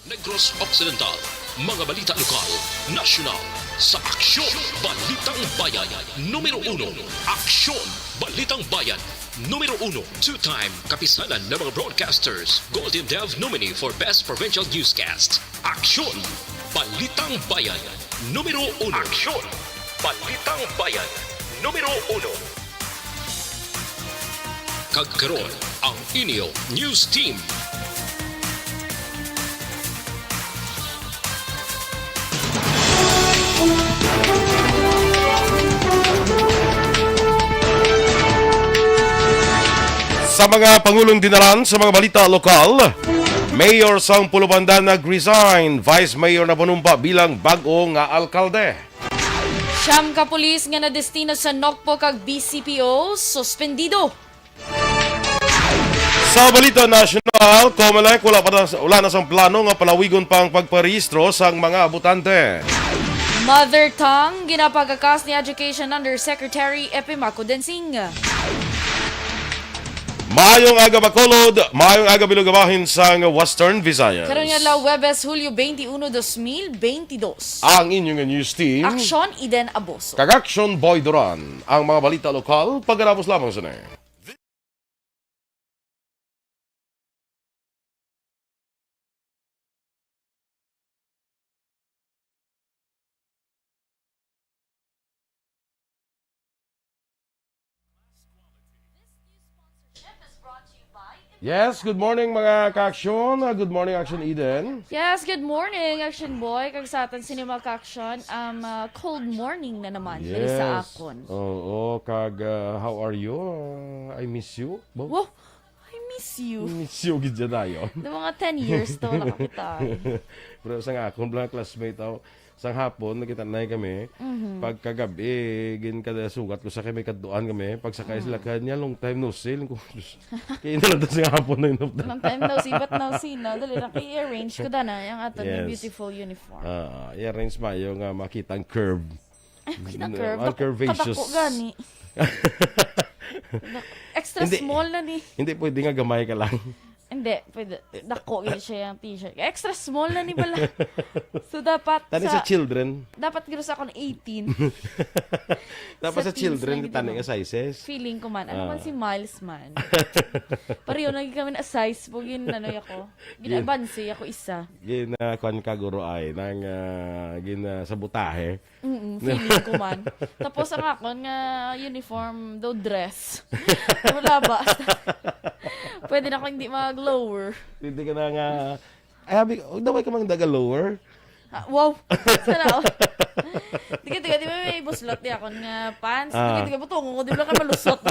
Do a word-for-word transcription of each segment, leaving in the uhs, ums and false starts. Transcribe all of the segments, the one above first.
Negros Occidental, mga balita lokal, nasyonal, sa Aksyon Balitang Bayan, numero uno. Aksyon Balitang Bayan, numero uno. Two-time kapisanan ng mga broadcasters, Golden Dove nominee for Best Provincial Newscast. Aksyon Balitang Bayan, numero uno. Aksyon Balitang Bayan, numero uno. Kag karon, ang inyo news team. Sa mga pangulong dinalan sa mga balita lokal, Mayor sang Pulubandan nag-resign, Vice Mayor na manumpa bilang bag-o nga alkalde. Siyam ka pulis nga nadestino sa Nocpo kag B C P O, suspendido. Sa balita nasyonal, Comelec wala pa na, wala na sang plano nga palawigon pa ang pagparehistro sang mga botante. Mother tongue, ginapagakas ni Education Undersecretary Epimaco Densing. Maayong aga, Bacolod. Maayong aga, Bilog, bahin sang Western Visayas. Karon nga adlaw, Huwebes, Hulyo twenty-one, dos mil twenty-dos. Ang inyo nga news team. Aksyon, Eden Aboso. Kag Aksyon, Boy Duran. Ang mga balita lokal, pagkatapos lamang sa na. Yes, good morning, mga ka-aksyon. Uh, good morning, Aksyon Eden. Yes, good morning, Aksyon Boy. Kag sa aton sini, mga ka-aksyon, um, uh, cold morning na naman diri sa Yes. akon. Oo, kag, uh, how are you? Uh, I miss you. Bo? Wow, I miss you. Miss you gid dyan tayo. The mga ten years to, nakakita. Pero sa nga akon, mga classmate, aw, sang hapon, nakita na kami. Mhm. Pagkagabi, gin kada sugat ko sa kami, kadtuan kami. Pagsakay sila, Mm. kanya, "Long time no see." Ko, "Diyos, kaya na lang to sa hapon na yun." Long time no see, but now see, no? Dali lang, i-arrange ko dana, yung ato ni Yes. beautiful uniform. Ah, i-arrange mayo nga makita ang curve. Ay, makita ang N-, curve. ang Dako, curvaceous. kadako gani. Extra Hindi. small na ni. Hindi pwede nga gamay ka lang. Hindi, pwede. Dako yun siya yung t-shirt. Extra small na ni pala. So, dapat Tani sa sa, children. dapat giro sa akong eighteen. Dapat Sa sa teens children, lang gid tani mo. nga sizes. Feeling ko man. Ano Ah. man si Miles man? Pareho na gid kami na size po. Gin, ano ako. Gin-, Gin-, abanse ako isa. gin, ah, kwan ka, guro ay, nang, ah, gin, ah, sabotahe. Mm, feeling ko man. Tapos ang akon nga uniform, daw dress. Wala ba? Pwede na ako hindi mag-lower. Hindi ka na nga, ay, habi, oh, daway ka mang daga lower. Ah, wow. Sana all. Tiga, tiga, di ba may buslot di akon nga pants? Ah. Tiga, tiga, butungo ko, di ba ka malusot?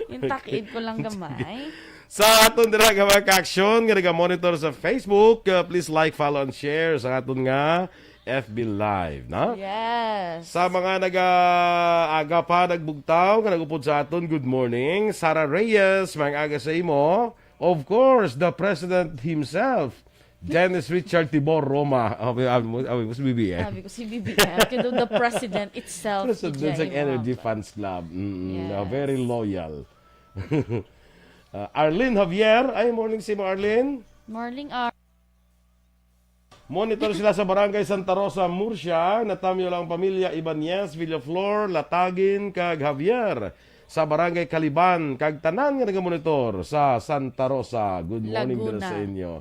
Yung takid ko lang gamay. Sa aton dira nga mga ka-aksyon nga naga-monitor sa Facebook, uh, please like, follow, and share sa aton nga F B Live, no? Yes. Sa mga naga-aga pa, nagbugtaw, nga nagupod sa aton, good morning. Sarah Reyes, maayong aga sa imo. Of course, the president himself, Dennis Richard Tibor Roma. Abi, abi mo, abi mo si B B M. Sabi ko, si B B M. Kaya the president itself, President si sa J M Energy Rafa. Fans Club. Mm, Yes. very loyal. Ah, Arlene Javier. Ay, morning sa imo, Arlene. Morning, Ar- Monitor sila sa Barangay Santa Rosa, Murcia. Natamyo lang ang pamilya Ibanez, Villaflor, Latagin, kag Javier sa Barangay Caliban, kag tanan nga nagamonitor sa Santa Rosa. Good morning dira Laguna. sa inyo.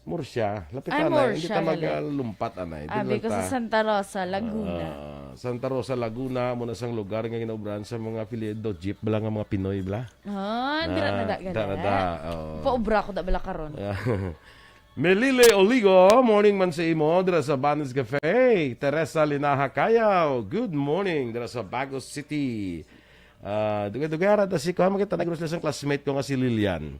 Murcia, lapit Ay, anay. Hindi Murcia, ta gali. magalumpat, anay. Dili Abi lang ko sa ta. Santa Rosa, Laguna. Ah, Santa Rosa, Laguna, mo na sang lugar nga ginaobrahan sa mga apelyido jeep, bala nga mga Pinoy, bala. Ah, dira na Ah, da, dira na gani. da, oo. Paubra ko da bala karon. Melile Oligo, morning man sa imo, dira sa Banis Cafe. Teresa Linaha Cayaw, good morning, dira sa Bago City. Ah, dugay-dugay ara ta si, kuha, makita na guro sila sang classmate ko nga si Lilian.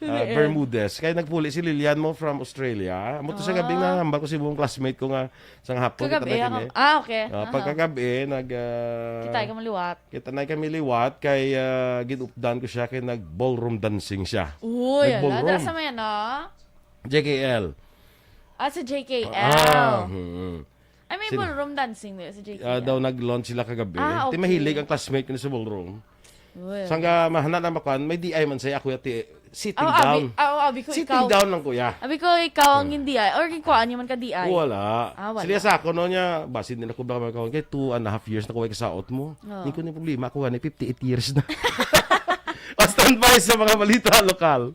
Ah, Lilian. Bermudez. Kaya nagpuli si Lilian mo from Australia. Amo to sa gabi Ah. nga, hambal ko si buong classmate ko nga sang hapon, Kagabi, kita na kami. ako, ah, okay. Ah, Aha. pagkagabi, nag, ah, Kita kami liwat. kita na kami liwat, kay, ah, ginupdan ko siya, kay nag-ballroom dancing siya. Uy, ala, Nag-ballroom. da sa may ano? J K L. Ah, sa J K L. Ah, hmm. Ay, may Sin- ballroom dancing dito sa J K L. Ah, daw nag-launch sila kagabi. Ah, Ti okay. mahilig ang classmate ko ni sa ballroom. Well. Sangga mahana na makuan, may D I man siya, ako yati, Sitting Oh, abi, down. ah, oh, abi ko Sitting ikaw. down lang, kuya. Abi ko ikaw ang Hmm. hindi ay, or ikaw, ano man ka di ay? Wala. Ah, wala. Sila sa ako, no, niya, basin din ako baka makaon kay two and a half years na ko ay kasaot mo. Oo. Di ko ni problema, ako gani, fifty-eight years na. O, standby sa mga balita lokal.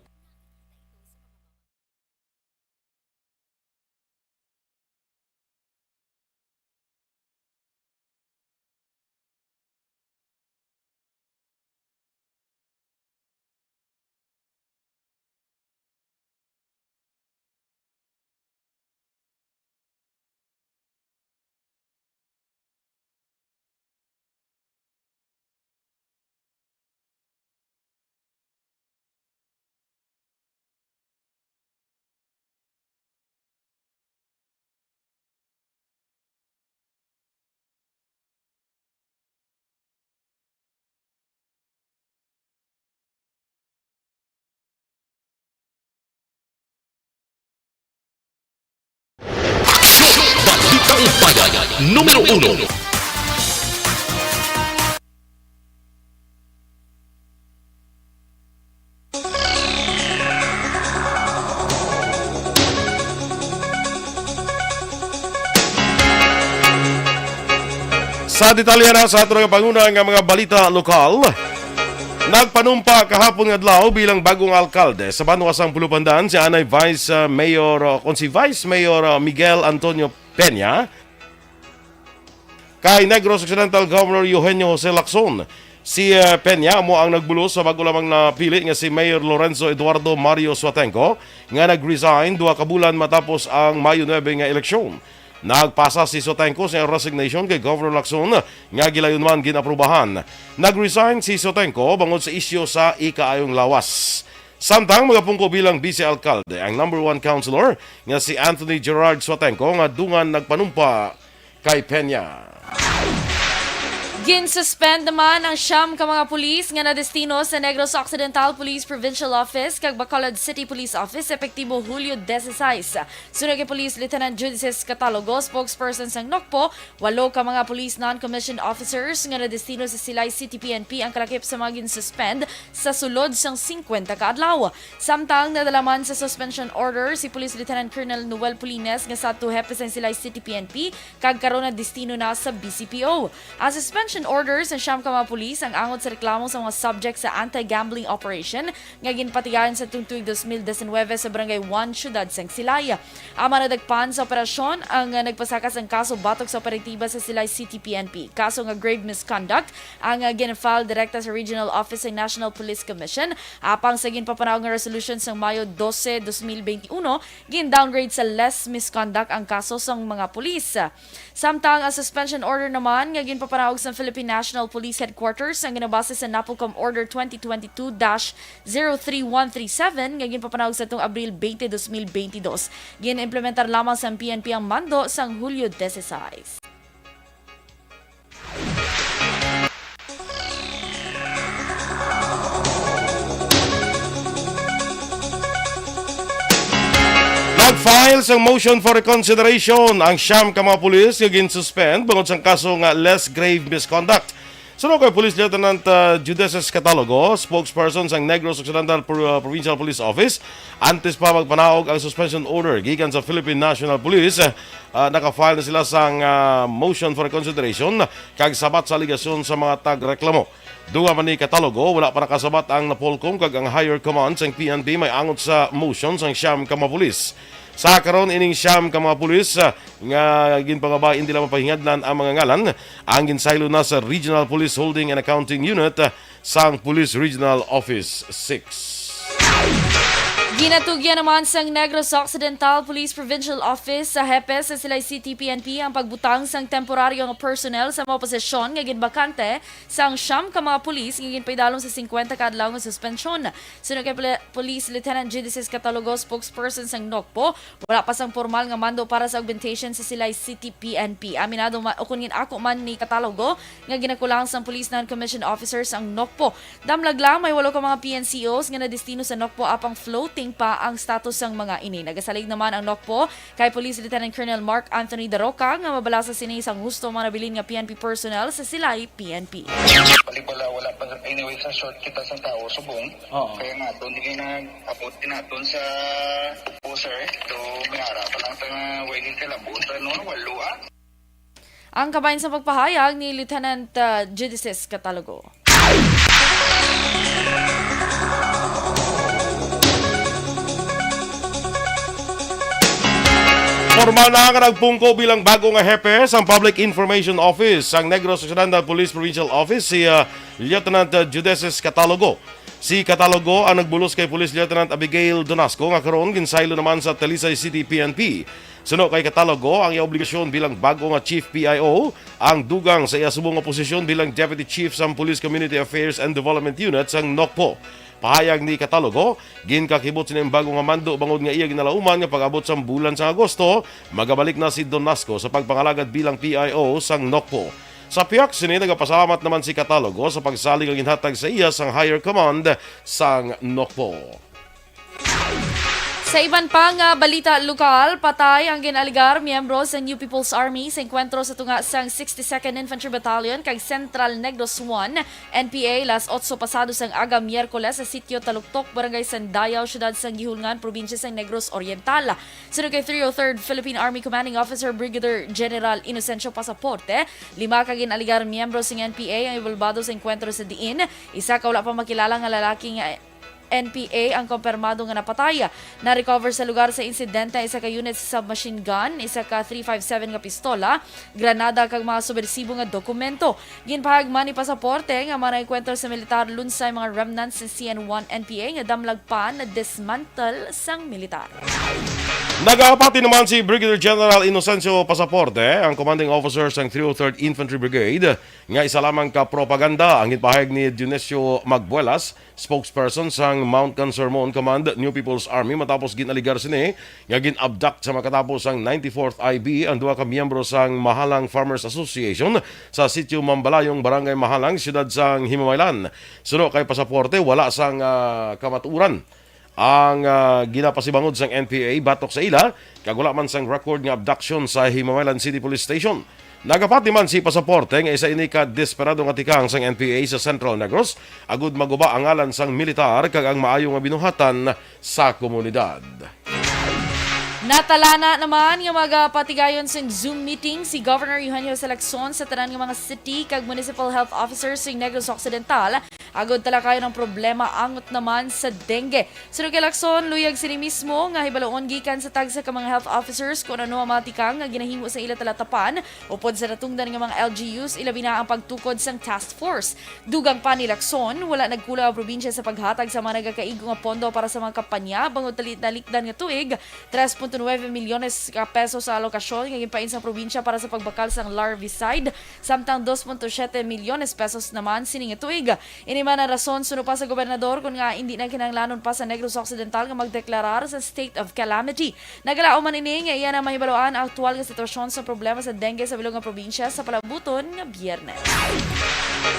Balitang Bayan, numero uno. Sa detalye na sa aton nga panguna nga mga balita lokal, nagpanumpa kahapon nga adlaw bilang bagong alkalde sa Banwa sang Pulupandan si anay Vice, uh, Mayor, uh, kon si Vice Mayor, uh, Miguel Antonio Peña kay Negros Occidental Governor Eugenio Jose Lacson. Si, eh, Peña amo ang nagbulos sa bago lamang napili nga si Mayor Lorenzo Eduardo Mario Suatenco nga nag-resign duha ka bulan matapos ang Mayo nuebe nga eleksyon. Nagpasa si Suatenco sa iyang resignation kay Governor Lacson nga gilayon man gin-aprubahan. Nag-resign si Suatenco bangod sa isyu sa ikaayong lawas. Samtang magapungko bilang vice alkalde ang number one councilor nga si Anthony Gerard Suatenco nga dungan nagpanumpa kay Peña. Ginsuspend naman ang siyam ka mga pulis nga nadestino sa Negros Occidental Police Provincial Office kag Bacolod City Police Office epektibo Hulyo dieciséis. Suno kay Police Lieutenant Judices Catalogo, spokesperson sang NOCPO, walo ka mga police non-commissioned officers nga nadestino sa Silay City P N P ang kalakip sa mga ginsuspend sa sulod sang singkwenta ka adlaw. Samtang nadala man sa suspension order si Police Lieutenant Colonel Noel Polines nga sadto hepe sang Silay City P N P kag karon nadestino na sa B C P O. Ang suspension order sa siyam ka mga pulis ang angot sa reklamo sa mga subject sa anti-gambling operation nga ginpatigayon sa tuig dos mil diecinuebe sa Barangay one, Siyudad sang Silay. Ang mga nadagpan sa operasyon ang, ah, nagpasaka sang kaso batok sa operatiba sa Silay City P N P. Kaso nga grave misconduct ang, ah, gin-file direkta sa Regional Office sa National Police Commission, apang sa ginpapanaog nga resolution sang Mayo dose, dos mil benti uno, gin-downgrade sa less misconduct ang kaso sang mga pulis. Samtang ang suspension order naman nga ginpapanaog sa Philippine National Police Headquarters ang ginabase sa NAPOLCOM Order twenty twenty-two dash zero three one three seven nga ginpapanaog sa atong Abril twenty, dos mil benti dos. Gin-implementar lamang sa P N P ang mando sang Hulyo dieciséis. Nag-file sang motion for reconsideration ang siyam ka mga pulis nga gin-suspend bangod sang kaso nga less grave misconduct. Suno kay Police Lieutenant, uh, Judeces Catalogo, spokesperson sang Negros Occidental Pro-, uh, Provincial Police Office, antes pa magpanaog ang suspension order gikan sa Philippine National Police, uh, naka-file na sila sang, uh, motion for reconsideration kag sabat sa alegasyon sa mga tagreklamo. Dungan man ni Catalogo, wala pa nakasabat ang NAPOLCOM kag ang higher command sang P N P may angot sa motion sang siyam ka mga pulis. Sa karon, ining siyam ka mga pulis, ah, nga ginpangabay hindi lang mapahingadlan ang mga ngalan, ang ginsaylo na sa Regional Police Holding and Accounting Unit, ah, sang Police Regional Office six. Ginatugyan naman sang Negros Occidental Police Provincial Office sa hepe sa Silay City P N P ang pagbutang sang temporaryo nga personnel sa mga posisyon nga ginbakante sang siyam ka mga pulis nga ginpaidalom sa singkwenta ka adlaw nga suspensyon. Suno kay Poli-, Police Lieutenant Judices Catalogo, spokesperson sang NOCPO, wala pa sang pormal nga mando para sa augmentation sa Silay City P N P. Aminado ma-, ukon gin-ako man ni Catalogo nga ginakulang sang police non-commissioned officers ang NOCPO. Damlag lang, may walo ka mga P N C Os nga nadestino sa NOCPO apang floating pa ang status sang mga ini. Nagasalig naman ang NOCPO kay Police Lieutenant Colonel Mark Anthony Daroca nga mabalasa sini sang husto ang mga nabilin nga P N P personnel sa Silay P N P. Balibala, wala pa. Anyway, sa short kita sa tao, subong. Oo. Kaya nga, doon din nag-abot din natin sa po, sir. So, may ara pa lang sa nga waiting ka lang po. Sa ano, walo, ah. Ang kabahin sa pagpahayag ni Lieutenant, uh, Judices Catalogo. Formal na nga nagpungko bilang bago nga hepe sang Public Information Office sang Negros Occidental Police Provincial Office si, ah, Lieutenant, ah, Judeces Catalogo. Si Catalogo ang nagbulos kay Police Lieutenant Abigail Donasco nga karon ginsaylo naman sa Talisay City P N P. Suno kay Catalogo, ang iya obligasyon bilang bago nga Chief P I O ang dugang sa iya subong nga posisyon bilang Deputy Chief sang Police Community Affairs and Development Unit sang NOCPO. Pahayag ni Catalogo, ginkakibot sini ang bago nga mando bangod nga iya ginalauman nga pag-abot sang bulan sang Agosto, magabalik na si Donasco sa pagpangalagad bilang P I O sang NOCPO. Sa pihak sini, nagapasalamat naman si Catalogo sa pagsalig nga ginhatag sa iya sang higher command sang NOCPO. Sa iban pa nga balita lokal, patay ang gin-alegar miyembro sa New People's Army sa engkwentro sa tunga sang sixty-second Infantry Battalion kag Central Negros One N P A las otso pasado sang aga Miyerkules sa Sitio Taluktok, Barangay Sandayaw, Siyudad sang Guihulngan, Probinsya sang Negros Oriental. Suno kay three oh third Philippine Army Commanding Officer Brigadier General Inocencio Pasaporte, lima ka gin-alegar miyembro sang N P A ang inbolbado sa engkwentro sa diin isa ka wala pa makilala nga lalaki nga N P A ang kumpirmado nga napatay. Na-recover sa lugar sa insidente ang isa ka unit sa submachine gun, isa ka three five seven nga pistola, granada kag mga subwersibo nga dokumento. Ginpahayag man ni Pasaporte nga mga naengkwentro sa militar lunsay mga remnants sa C N one N P A nga damlag pa na-dismantle sang militar. Nagapati naman si Brigadier General Inocencio Pasaporte, ang commanding officer sang three oh third Infantry Brigade, nga isa lamang ka propaganda ang ginpahayag ni Dionisio Magbuelas, spokesperson sang Mount Kansermon Command, New People's Army, matapos gin-alegar sini nga gin-abduct sa makatapos sang ninety-fourth I B ang duha ka miyembro sang Mahalang Farmers Association sa Sitio Mambalayong, Barangay Mahalang, Siyudad sang Himamaylan. Suno kay Pasaporte, wala sang, ah, kamatuoran ang, ah, ginapasibangod sang N P A batok sa ila, kag wala man sang record nga abduction sa Himamaylan City Police Station. Nagapati man si Pasaporte nga isa ini ka desperado nga tikang sang N P A sa Central Negros, agud maguba ang ngalan sang militar kag ang maayo nga binuhatan sa komunidad. Natalana naman nga magapatigayon sing Zoom meeting si Governor Eugenio Jose Lacson sa tanan nga mga city kag municipal health officers sing Negros Occidental, agud talakayon ang problema angot naman sa dengue. Suno kay Lacson, luyag sini mismo nga hibaluon gikan sa tagsa ka mga health officers kon ano ang mga tikang nga ginahimo sa ila talatapan upod sa natungdan nga mga L G Us, ilabi na ang pagtukod sang task force. Dugang pa ni Lacson, wala nagkulang ang probinsya sa paghatag sa mga nagakaigo nga pondo para sa mga kampanya bangod talikdan nga tuig. Tres punto nuebe milyones ka pesos sa alokasyon nga ginpain sa probinsya para sa pagbakal sang larvicide, samtang dos punto siete milyones pesos naman sini nga tuig. Ini man ang rason suno pa sa gobernador kon nga indi na kinahanglanon pa sa Negros Occidental nga magdeklarar sa state of calamity. Nagalaom man ini nga iya na mahibaluan ang aktual nga sitwasyon sa problema sa dengue sa bilog nga probinsya sa palabuton nga Biyernes.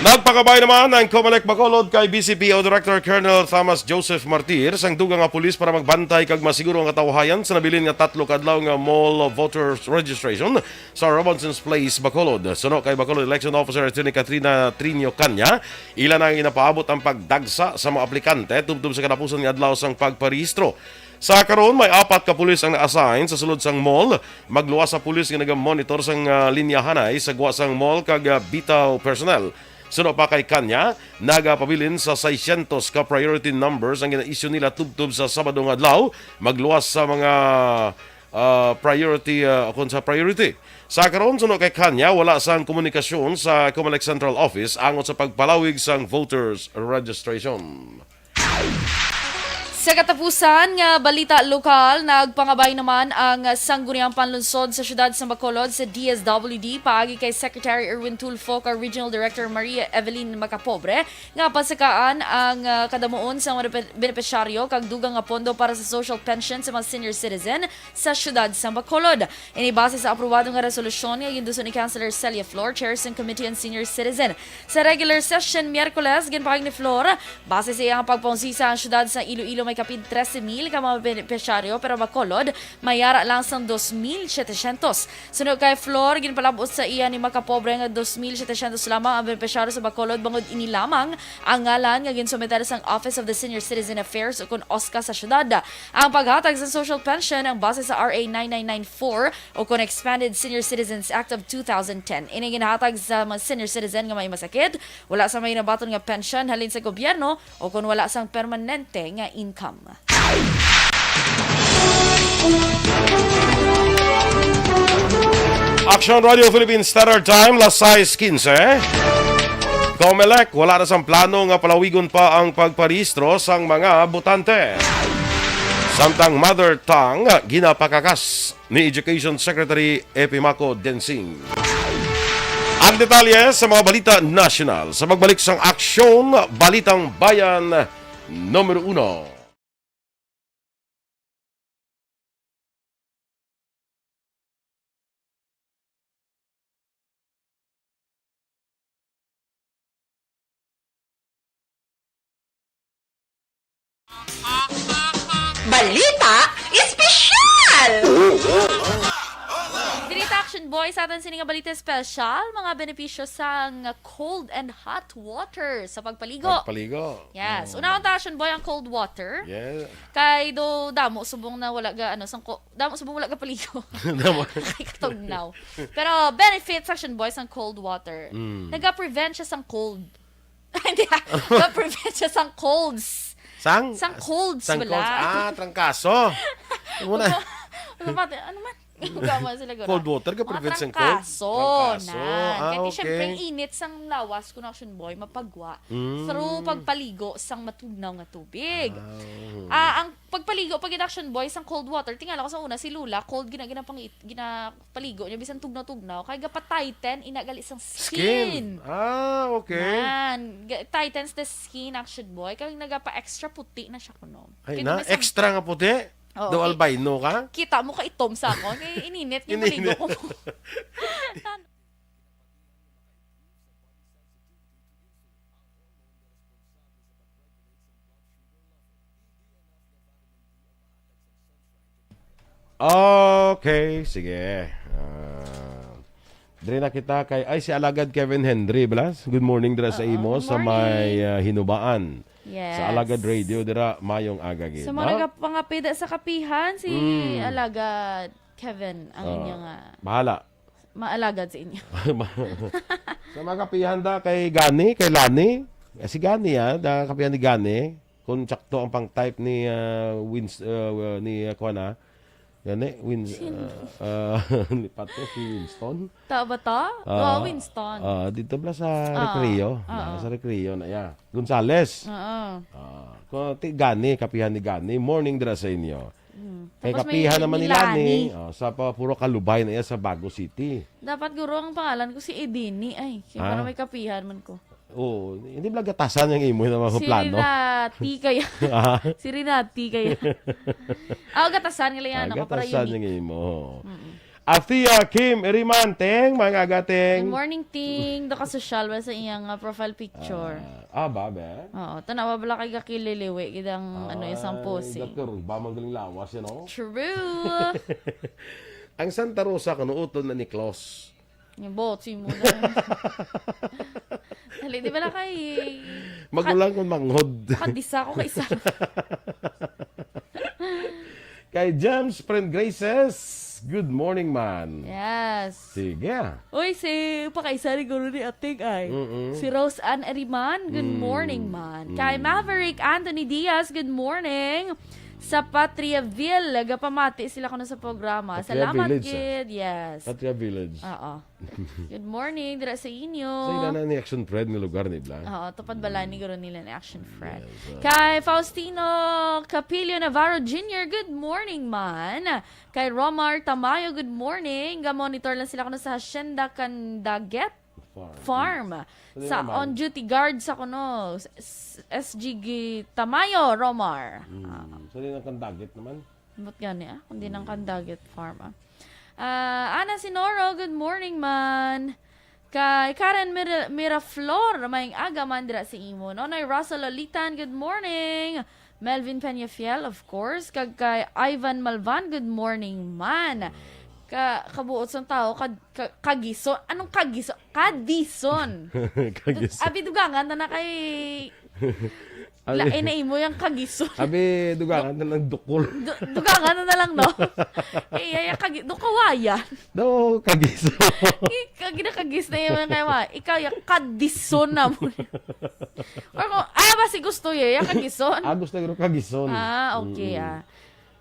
Nagpakabay naman ang Comelec Bacolod kay B C P O Director Colonel Thomas Joseph Martir sang dugang nga pulis para magbantay kag masiguro ang katawhayan sa nabilin nga tatlo ka adlaw nga mall voters registration sa Robinson's Place, Bacolod. Suno kay Bacolod Election Officer Attorney Katrina Trinio Canya, ila na ginapaabot ang pagdagsa sa mga aplikante tubtob sa katapusan nga adlaw sang pagparehistro. Sa karon, may apat ka pulis ang na-assign sa sulod sang mall. Magluwas sa pulis nga naga-monitor sang, ah, linyahanay sa gwa sang mall kag, ah, bitaw personnel. Suno pa kay Canya, nagapabilin sa seiscientos ka priority numbers ang gina-issue nila tubtob sa Sabado nga adlaw. Magluwas sa mga, ah, priority, ah, kon sa priority. Sa karon, suno kay Canya, wala sang komunikasyon sa Comelec Central Office angot sa pagpalawig sang voters registration. Sa katapusan nga balita lokal, nagpangabay naman ang Sangguniang Panlunsod sa Siyudad sa Bacolod sa D S W D paagi kay Secretary Erwin Tulfo kag Regional Director Maria Evelyn Macapobre nga pasakaan ang, ah, kadamuon sa mga benepe-, benepisyaryo kag dugang nga pondo para sa social pension sa mga senior citizen sa Siyudad sa Bacolod. Ini base sa aprobado nga resolusyon nga ginduso ni Councilor Celia Flor, Chair sang Committee on Senior Citizen. Sa regular session Miyerkules, ginpahayag ni Flor, base sa iyang pagpausisa ang siyudad sa Iloilo, may kapin trese mil ka mga benepisyaryo, pero Bacolod may yara lang sang dos mil setecientos. Suno kay Flor, ginpalab-ot sa iya ni makapobre nga dos mil setecientos lamang ang benepisyaryo sa Bacolod, bangod ini lamang ang ngalan nga ginsumeter sang Office of the Senior Citizen Affairs o kon OSCA sa syudad. Ang paghatag sa social pension ang base sa R A nine nine nine four o kon Expanded Senior Citizens Act of two thousand ten. Ini ginhatag sa mga senior citizen nga may masakit, wala sa may nabaton nga pension halin sa gobyerno o kon wala sang permanente nga income. Action Radio Philippines Standard Time, las sais quince. Comelec, wala na sang plano nga palawigon pa ang pagparehistro sang mga botante. Samtang mother tongue, ginapakakas ni Education Secretary Epimaco Densing. Ang detalye sa mga balita nasyonal sa pagbalik sang Aksyon, Balitang Bayan numero uno. Balita Espesyal! Diri ta, Action Boy, sa aton sini nga balita espesyal, mga benepisyo sang cold and hot water sa pagpaligo. Paligo. Yes. Unahon ta, Action Boy, ang cold water. Yeah. Kay do damo subong na wala ga ano sang ko, damo subong wala ga paligo. Damo. Kay katugnaw. Pero benefits, Action Boy, sang cold water. Mm. Naga-prevent siya sang cold. Hindi, ah. Naga-prevent siya sang colds. Sang? Sang colds Sang bala. Colds. Ah, trangkaso. Muna. Ano ba? Ano man? Gama sila gura. Cold water, ga-prevent sang cold? Trangkaso. Trangkaso. Nan. Ah, Kaya di, okay. Siyempre, init sang lawas ko na, Action Boy, mapagwa. Mm. Through pagpaligo sang matugnaw nga tubig. Ah, Ah, ang pagpaligo pag Action Boy sang cold water, tingala ko sa una si Lola, cold gina ginapangit ginapaligo niya bisan tugnaw-tugnaw kay gapa-tighten ina gali sang skin. Skin. Ah, okay. Nan, ga- tightens the skin, Action Boy, kay nagapa-extra puti na siya kuno. Ay Kay na, may sab- extra nga puti? Oo, Do ki- albino ka? Kita mo ka itom sa ako. Kay ininit nga Ininit. maligo ko. Okay, sige. Ah, diri na kita kay, ay, si Alagad Kevin Henry, Blas. Good morning dira sa Oo, imo, good sa may morning. Ah, Hinubaan. Yes. Sa Alagad Radio dira, mayong aga gid, Sa no? mga nagapangapida sa kapihan, si Mm. Alagad Kevin ang Oo. inyong ah, Bahala. maalagad sa inyo. Sa mga kapihan da kay Gani, kay Lani. Eh, si Gani, ah, da kapihan ni Gani. Kung tsakto ang pang type ni ah, Wins, ah, ni uh, kuan, ah. Gani, Wins, Sino? ah, ah, lipat ko si Winston. Tao ba to? Ah, Oh, Winston. Ah, dito pala sa Ah, Recreo. ah. Na, sa Recreo na, yeah. Gonzales. Oo. Ah, kung ti Gani, kapihan ni Gani. Morning dira sa inyo. Mm. Kay Tapos may kapihan naman ni Lani, Lani. Oh, sa pa, puro kalubay na iya sa Bago City. Dapat guro ang pangalan ko si Edini. Ay, kaya Ah? para may kapihan man ko. Oo, hindi ba gatasan yung imo na mga Si plano? Renati kaya. Ah, Si Renati kaya. Ah, gatasan nga lang yan. ah, Ako para gatasan unique. Yung imo. Afia Kim Erimanteng, mga Good agateng. Morning, Ting. Do ka sosyal ba sa iyang ah, profile picture? Ah, ah, ba, be? Oo, tanawa bala kay gakililiwi gid ang ano isang Ay, posing. Doctor, ba manggaling lawas yan, no? True. Ang Santa Rosa, kanuuton na ni Klaus. Yung botsi mo na. Dali, di ba na kay... Magulang kong manghod. Kadisa ko kay isa. Kay James Friend Graces, good morning, man. Yes. Sige. Uy, si pakaisa ni guro ni Ating ay. Mm-mm. Si Rose Ann Ariman, good Mm. morning, man. Kay Maverick Anthony Diaz, good morning. Sa Patriaville, gapamati sila kuno sa programa. Patria Salamat Village, ah. gid. Yes. Patria Village. Oo. Good morning, dira sa inyo. Sa ila na ni Action Fred nga lugar ni Bla. Oo, tupad balay ni guro nila ni Action Friend. Yes, uh, Kay Faustino Capillo Navarro Junior, good morning, man. Kay Romar Tamayo, good morning. Ga-monitor lang sila kuno sa Hacienda Candaguet Farm. Farm. Sino Sa naman? on-duty guard sa kuno, S- S G G Tamayo, Romar. Hmm. Ah. Sa ila ng Candaguet naman. Ambot gani ah, kundi ng Candaguet Farm ah. Ah, Ana Sinoro, good morning man. Kay Karen Mira- Miraflor, maayong aga man dira sa imo. Nonoy Russell Lolitan, good morning. Melvin Peñafiel, of course. Kag kay Ivan Malvan, good morning, man. Ka, kabuot sang tao, kad, ka, kagison. Anong kagison? Kadison. Kagison. Abi, dugangan na na kay Abi, lain na imo yung kagison. Abi, dugangan na lang dukol. Du-, dugangan na na lang, no? Iya, iya, kagi-, dukawayan. No, kagison. Kagi na kagis na yung kay wa. Ikaw, yung kadison na mo. Or kung, ah, basi gusto ya, yung kagison. Ah, gusto yung kagison. Ah, okay, Mm-mm. ah.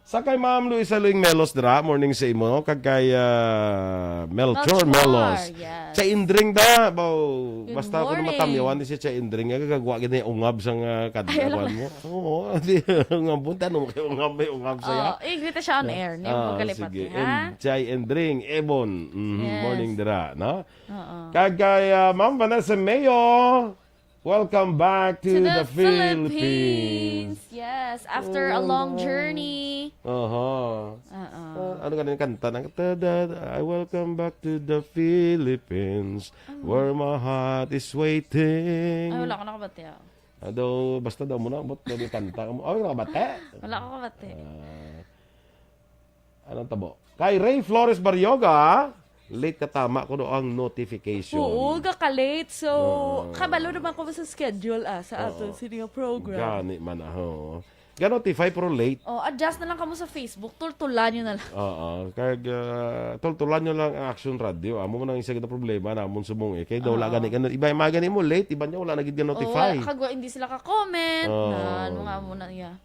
Sa kay Ma'am Luisa Luing Melos dira, morning sa imo, kag kay, ah, Melchor Melchor, Melos. yes. Sa Indring da, baw, Good basta ako na morning. matamyawan di siya sa Indring, nga gagwa gid na yung ungab sa nga Ay, alam kadlawan mo. mo. Oo, di, ungab mo, tanong mo kay ungab, may ungab saya. Oh, i-greet siya on air. Ni Ah, mo kalipat sige. niya, ha? And Jai Indring, Ebon. Mhm, Yes. morning dira, no? Oo. Kag kay, ah, Ma'am Vanessa Mayo, welcome back to To the the Philippines. Philippines. Yes, after a long Oh. journey. Aha. Oo. Ah, ano ka na yung kanta? Nang, "Tada, I welcome back to the Philippines, Ano? where my heart is waiting." Ay, wala ko nakabati, ah. Ah, daw, basta daw mo na, ba't daw yung kanta mo? Oh, wala ka bati? Wala ko kabati. Ah. Anong tabo? Kay Ray Flores Barrioga, late ka tama kuno ang notification. Oo, kaka-late. So, Oo. kabalo naman ko sa schedule, ah, sa Oo. aton sini nga program. Gani man, aho. Ga-notify pero late. Oh, adjust na lang kamo sa Facebook. Tultulan nyo na lang. Oo. Kag, ah, tultulan nyo lang ang Action Radio. Amo man ang isa kita problema namon subong eh. Kay daw wala Oo. gani, gani, iba, iba gani mo late, iba niya wala na gid ga-notify. Oo, wala, kag wa, hindi sila ka-comment. Oo. Na, ano nga mo na, yeah.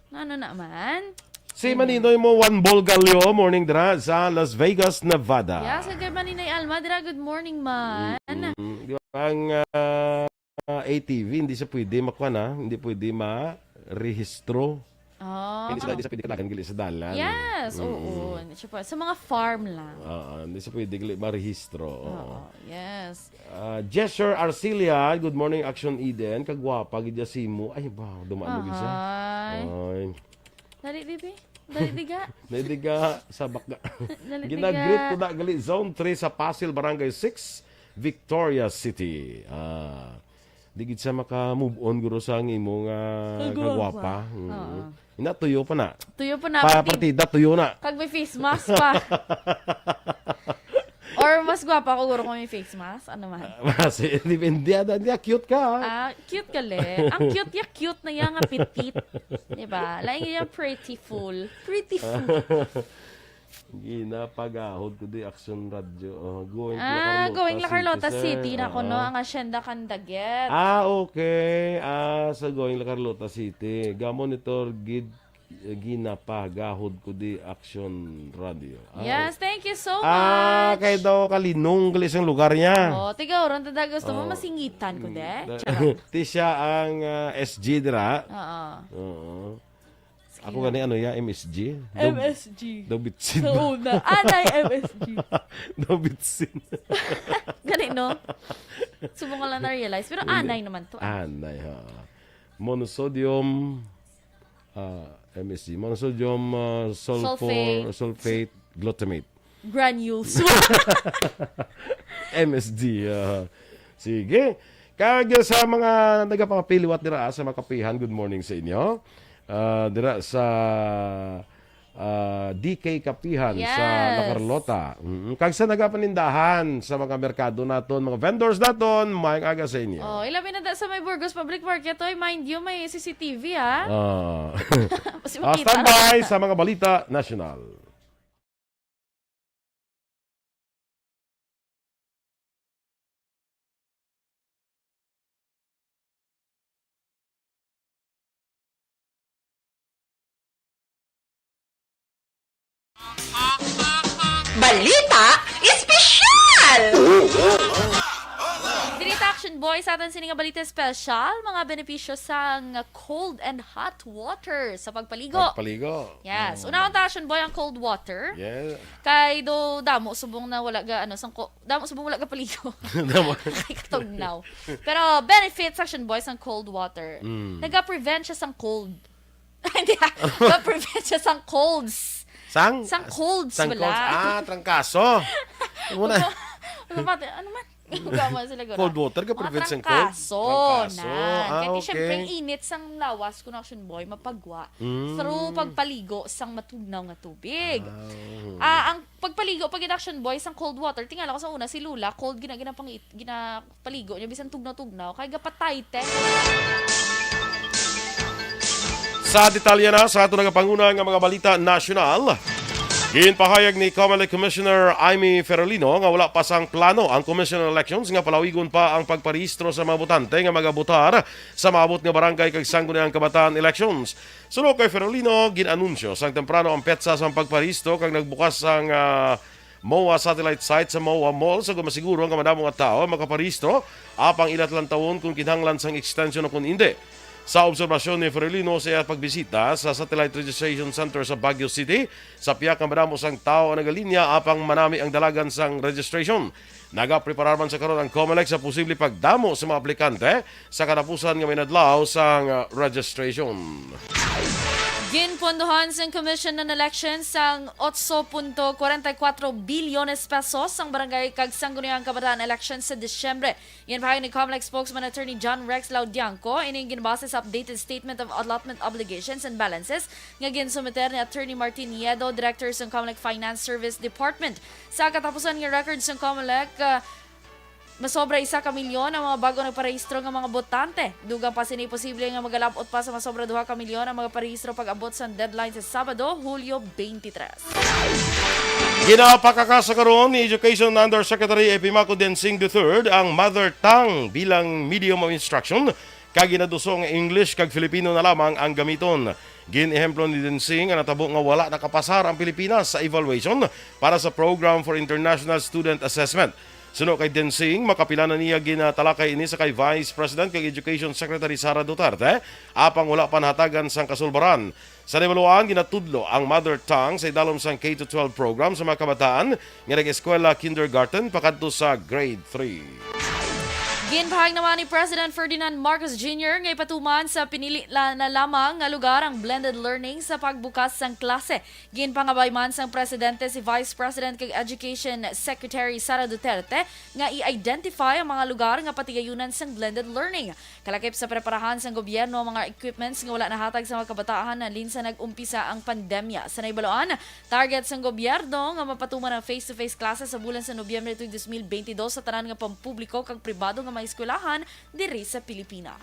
Ano naman? Si Amen. Maninoy mo, Juan Bolgalio, morning dira sa Las Vegas, Nevada. Yes, kay Maninoy Alma dira, good morning man. Mm, di ba ang, ah, A T V, hindi siya pwede makuha na, hindi pwede ma-rehistro. Ah. Hindi sila, hindi sa pwede kalagan gali sa dalan. Yes, Mm. oo. Hindi siya pa-, sa mga farm lang. Oo, hindi sa pwede gali marehistro. Oo. Oo, yes. Ah, Jesher Arcilia, good morning, Action Eden. Kagwapa gid ya simo. Ay, ba, dumalo gid siya. Ahay. Ay. Dali, bibi. Dali, diga. Dali, diga. Sabak ga. Dali, Ginagreet diga. ko na gali Zone three sa Pasil, Barangay six, Victoria City. Ah, di gid siya maka-move on, guro, sa ang imo nga Kagwapa. kagwapa. Mm. Oo. Ina, tuyo pa na. Tuyo pa na, Pa, pati partida, tuyo na. Kag may face mask pa. Or mas gwapa ko, guro, kung may face mask. Ano man? Kasi, depende, ada, di, cute ka, ha? Ah, cute ka, le. Ang cute ya, cute na ya nga petit. Di ba? Lain ya, pretty fool. Pretty fool. Ginapagahod ko di Action Radio. Oh, going to La Ah, Carlota going La Carlota City, City, sir. na kuno Oo. ang Hacienda Candaguet. Ah, okay. Ah, sa going La Carlota City. Gamo ni Tor gid, eh, ginapagahod ko di Action Radio. Ah, Yes, okay. thank you so Ah, much. kay daw kalinong gali sang lugar niya. Oh, tiga oran ta da gusto mo Oh. masingitan ko, de? Mm, da- Charot. Ti siya ang, ah, S G dira. Oo. Oo. Sige Ako lang. gani, ano ya, M S G? Daw, M S G. daw bitsin. Sa una. Anay M S G. Daw bitsin. Gani, no? Subong ko lang na-realize. Pero Hindi. anay naman to, ah. Anay, ha. Monosodium, ah, M S G. Monosodium, ah, sulfur, Sulfate. sulfate, glutamate. Granules. M S G, ah. Sige. Kag sa mga nagapangapiliwat dira, ah, sa mga kapihan, good morning sa inyo. Ah, dira sa, ah, D K Kapihan sa La Yes. Carlota. Mm. Kag sa nagapanindahan sa mga merkado naton, mga vendors naton, maayong aga sa inyo. Oh, ilabi na da sa may Burgos Public Market, oy, mind you, may C C T V, ah. Ah. Mas Ah, makita standby na. sa mga balita nasyonal. Balita Espesyal! Diri ta, Action Boy, sa aton sini nga balita espesyal, mga benepisyo sang cold and hot water sa pagpaligo. Pagpaligo. Yes. Mm. Unahon ta, Action Boy, ang cold water. Yeah. Kay do damo subong na wala ga, ano, sang ko-, damo subong wala ga paligo. Damo. Kay katugnaw. Pero benefits, Action Boy, sang cold water. Mm. Naga-prevent siya sang cold. Hindi, ah. Naga-prevent siya sang colds. Sang? Sang colds, Sang wala. colds. Ah, trangkaso. Muna. Ano, ano man? Duga man sila gura. Cold water ka Mga prevent sang cold? Trangkaso, Trangkaso. Na. Ah, Kaya okay. Siyempre, ang init sang lawas, kung action boy, mapagwa Mm. through pagpaligo sang matugnaw nga tubig. Ah, Ah, ang pagpaligo pag action boy sang cold water, tingala ko sa una si Lola, cold gina ginapangit ginapaligo niya bisan tugnaw-tugnaw kay gapatay te. Sa detalye na sa ato nagapanguna nga mga balita nasyonal, ginpahayag ni Comelec Commissioner Imee Ferolino nga wala pa sang plano ang Commission on Elections nga palawigon pa ang pagparehistro sa mga botante nga magabotar sa maabot nga barangay kag sangguniang kabataan elections. Suno kay Ferolino, gin-anunsyo sang temprano ang petsa sang pagparehistro kag nagbukas sang, ah, MOA satellite site sa MOA Mall sa masiguro nga madamo nga tawo ang makaparehistro, apang ila talantawon kung kinahanglan sang extension o kung indi. Sa obserbasyon ni Ferolino sa iya pagbisita sa Satellite Registration Center sa Baguio City, sa pihak nga madamo sang tawo ang nagalinya apang manami ang dalagan sang registration. Nagapreparar man sa karon ang Comelec sa posible pagdamo sa mga aplikante sa katapusan nga mga inadlaw sang, ah, registration. Ginpondohan sang Commission on Elections sang otso punto kwarenta y kuwatro bilyones pesos sang barangay kag sangguniang kabataan election sa Disyembre. Ginpahayag ni Comelec spokesman Attorney John Rex Laudianco, ining ginbase sa updated statement of allotment obligations and balances nga ginsumiter ni Attorney Martin Niedo, Director sang Comelec Finance Service Department. Sa katapusan nga record sang Comelec, ah, masobra isa ka milyon ang mga bago nagparehistro nga mga botante. Dugang pa sini, posible nga magalab-ot pa sa masobra duha ka milyon ang mga parehistro pag-abot sang deadline sa Sabado, Hulyo twenty-three. Ginapakakasa karon ni Education Undersecretary Epimaco Densing the third ang mother tongue bilang medium of instruction kag ginaduso nga English kag Filipino na lamang ang gamiton. Gin-ehemplo ni Densing ang natabo nga wala nakapasar ang Pilipinas sa evaluation para sa Program for International Student Assessment. Suno kay Densing, makapila na niya ginatalakay ini sa kay Vice President kag Education Secretary Sara Duterte, apang wala pa nahatagan sang kasulbaran. Sa nahibaluan, ginatudlo ang mother tongue sa idalom sang K to twelve program sa mga kabataan nga nag-eskwela kindergarten pakadto sa grade three. Ginpahayag naman ni President Ferdinand Marcos Junior nga ipatuman sa pinili la-, na lamang nga lugar ang blended learning sa pagbukas sang klase. Ginpangabay man sang presidente si Vice President kag Education Secretary Sara Duterte nga i-identify ang mga lugar nga patigayunan sang blended learning. Kalakip sa preparahan sang gobyerno ang mga equipments nga wala nahatag sa mga kabataan halin sa nag-umpisa ang pandemya. Sa nahibaluan, target sang gobyerno nga mapatuman ang face-to-face classes sa bulan sa Nobyembre tuig dos mil bentidós sa tanan nga pampubliko kag pribado nga mga eskwelahan diri sa Pilipinas.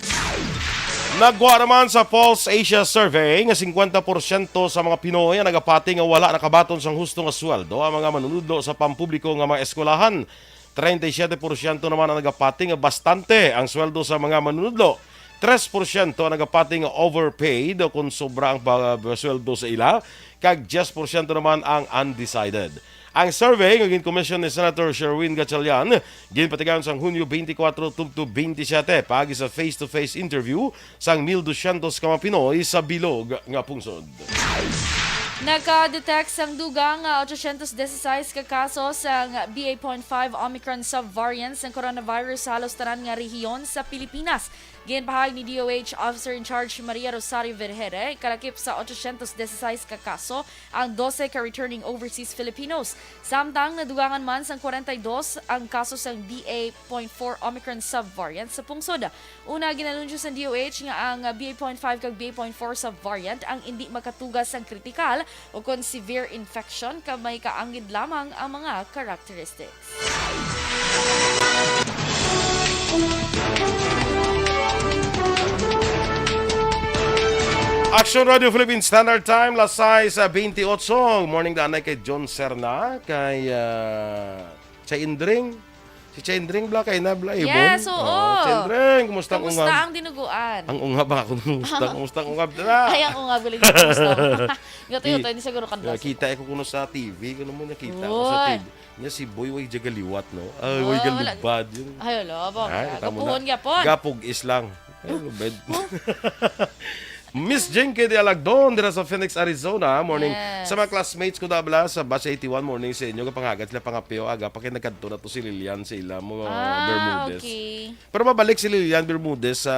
Nagwa naman sa Pulse Asia Survey nga singkwenta porsyento sa mga Pinoy ang nagapati nga wala nakabaton sang husto nga sweldo ang mga manunudlo sa pampubliko nga mga eskwelahan. Treinta y siete porsyento naman ang nagapati nga bastante ang sweldo sa mga manunudlo. Tres porsyento ang nagapati nga overpaid o kon sobra ang pa-, sweldo sa ila, kag diyes porsyento naman ang undecided. Ang survey nga ginkomisyon ni Senator Sherwin Gatchalian ginpatigayon sang Hunyo twenty-four tubtob twenty-seven paagi sa face-to-face interview sang mil dosyentos ka mga Pinoy sa bilog nga pungsod. Naka-detect sang dugang nga otsosyentos disisais ka kaso sang B A point five Omicron subvariant sang coronavirus sa halos tanan nga rehiyon sa Pilipinas. Ginpahayag ni D O H Officer in Charge Maria Rosario Vergere, kalakip sa otsosyentos disisais ka kaso ang dose ka returning overseas Filipinos. Samtang nadugangan man sang kwarenta y dos ang kaso sang B A point four Omicron subvariant sa pungsod. Una, ginalunsyo sang D O H nga ang B A point five kag B A point four subvariant ang indi makatuga sang kritikal o kon severe infection kag may kaangid lamang ang mga characteristics. Action Radio Philippine Standard Time, las sais bentiocho. Morning, danay kay John Serna, kay, ah, Chay Indring. Si Chay Indring, bla, kay na, bla, Ibon. Yes, oo. Oh, Chay Indring, kumusta ang Kamusta ungab? Ang dinuguan? Ang ungab ako, kumusta? Kumusta ang ungab? Tara. Ay, ang ungab, galing na, kumusta? Gato yun, Di-, hindi siguro kadlas. Kita ko kuno sa T V, kuno mo nakita ko sa Uy. T V. Nya si Boy, way dya galiwat, no? Ay, way Oh, wala. Galubad yun. Ay, wala, ba? Ay, tamo Gapuhon na. Gyapon. Gapog is lang. Ay, lubed. Miss Jinky de Alagdon, dira sa Phoenix, Arizona. Morning. Yes. Sa mga classmates ko, dabla, sa Batch eighty-one, morning sa inyo. Kapangagad sila pangapyo, aga pa kay nagkadto na to si Lilian sa ila mo, Ah, Bermudez. Okay. Pero mabalik si Lilian Bermudez sa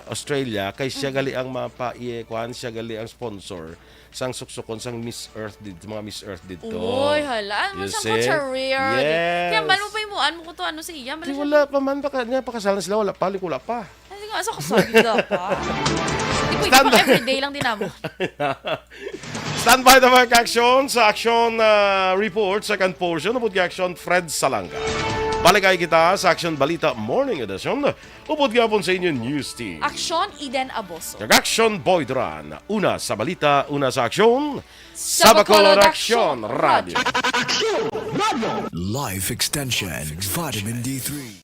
Australia, kay siya Mhm. gali ang mapa-, eh, kuan, siya gali ang sponsor sang suksukon sang Miss Earth did-, mga Miss Earth dito. Uy, hala. Ano You siyang see? culture rare? Yes. Kaya balo pa yung muan mo ko to, ano sa iya? Di, wala pa man, baka niya, pakasalan sila, wala pa, wala pa. Ay, sige, asa ko sa gila pa? Di pwede Stand pag by. Everyday lang din amo. Stand by the mic action sa action, ah, report, second portion, upod kay action Fred Salanga. Balik ay kita sa action balita morning edition, upod gapon sa inyo news team. Aksyon, Eden Aboso. Nag-action Boy Duran. Una sa balita, una sa aksyon. Sa Bacolod Bacolod Action Action Radio. Life Extension, Vitamin D three.